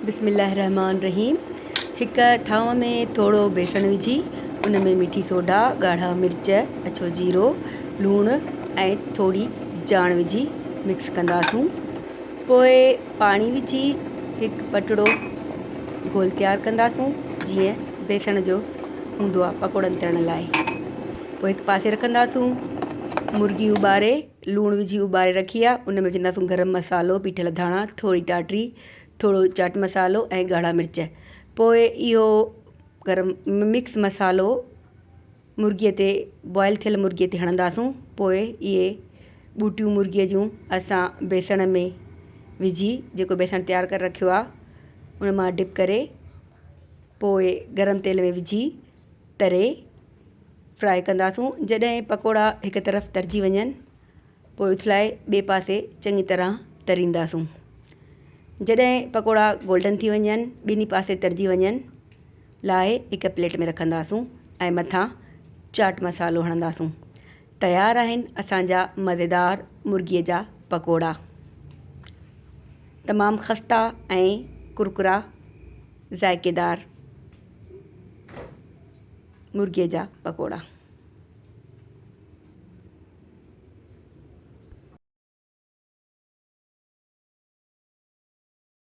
بسم الله الرحمٰن الرحيم هڪ ٿانو ۾ ٿورو بيسڻ وجهي ان ۾ مٺي سوڍا، ڳاڙها مرچ، اڇو جيرو، لوڻ ۽ ٿوري جاڻ وجهي مڪس ڪنداسون. پوء پاڻي وجهي هڪ پٽڙو گهول تيار ڪنداسون جيئن بيسڻ جو هوندو آهي پڪوڙن ترڻ لاء. پوء هڪ پاسي رکنداسون مرغي اٻاري لوڻ وجهي اٻاري رکي آ ان ۾ وجهنداسون گرم مصالحو پيٺل ڌاڻا ٿوري ٽاٽري ٿورو چاٽ مصالحو ۽ ڳاڙها مرچ پوء اهو گرم مڪس مصالحو مرغيء تي بوائل ٿيل مرغيء تي هڻنداسون پوء اهي ٻوٽيون مرغيء جون اسان بيسڻ ۾ وجهي جيڪو بيسڻ تيار ڪري رکيو آ ان مان ڊپ ڪري پوء گرم تيل ۾ وجهي تري فرائي ڪنداسون جڏهن پڪوڙا هڪ طرف ترجي وڃن پوء اٿلائي ٻئي پاسي چڱي طرح ترينداسون جڏهن پڪوڙا گولڊن ٿي وڃن ٻنهي پاسي ترجي وڃن لاهي هڪ پليٽ ۾ رکنداسون ۽ مٿان چاٽ مصالحو هڻنداسون تيار آهن اسان جا مزيدار مرغي جا پڪوڙا تمام خستا ۽ ڪرڪرا ذائقيدار مرغي جا پڪوڙا.